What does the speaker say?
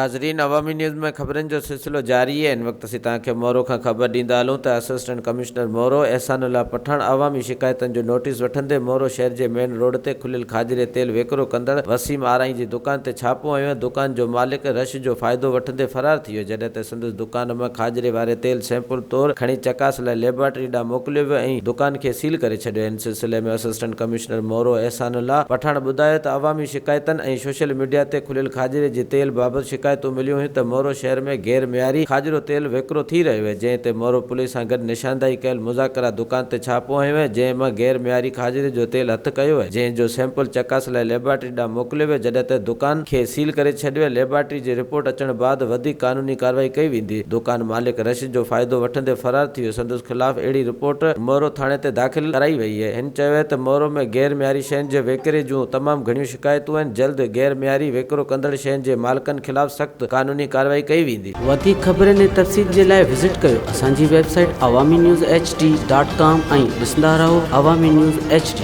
ناظرين عوامي نيوز ۾ خبرن جو سلسلو جاري آهي هن وقت اسين توهان کي مورو کان خبر ڏيندا هلون ته اسسٽنٽ ڪمشنر مورو احسان الله پٺاڻ عوامي شڪايتن جو نوٽيس وٺندي مورو شهر جي مين روڊ تي کليل کاڄري تيل وڪرو ڪندڙ وسيم آرائين جي دڪان تي ڇاپو هنيو دڪان جو مالڪ رش جو فائدو وٺندي فرار ٿي ويو جڏهن ته سندس دڪان مان کاڄري واري تيل سيمپل طور کڻي چڪاس لاء ليبارٽري ڏانهن موڪليو ويو ۽ دڪان کي سيل ڪري ڇڏيو ان سلسلي ۾ اسسٽنٽ ڪمشنر مورو احسان الله پٺاڻ ٻڌايو ته عوامي شڪايتن ۽ سوشل ميڊيا تي کليل کاڄري جي تيل بابت شڪايتون مليون هيون ته مورو شهر ۾ غير معياري کاڄرو تيل وڪرو ٿي رهيو اهي جنهن تي مورو پوليس سان گڏ نشاندهي ڪيل مذاڪره دڪان تي ڇاپو هنيو ويو جنهن مان غير معياري کاڄري جو تيل هٿ ڪيو ويو جنهن جو سيمپل چڪاس لاء ليبارٽري ڏانهن موڪليو ويو جڏهن ته دڪان کي سيل ڪري ڇڏيو ويو ليبارٽري جي رپورٽ اچڻ بعد وڌيڪ قانوني ڪارروائي ڪئي ويندي دڪان مالڪ رش جو فائدو وٺندي فرار ٿي ويو سندس خلاف اهڙي رپورٽ مورو ٿاڻي تي داخل ڪرائي وئي اهي هن چيو ته مورو ۾ غير معياري شين جي وڪري جون تمام گهڻيون شڪايتون آهن، جلد غير معياري وڪرو ڪندڙ شين جي مالڪن خلاف سخت قانوني ڪارروائي ڪئي ويندي. وڌيڪ خبرن ۽ تفصيل جي لاء وزٽ ڪيو اسان جي website Awami news H D dot com ۽ ڏسندا رهو عوامي نيوز ايڇ ڊي.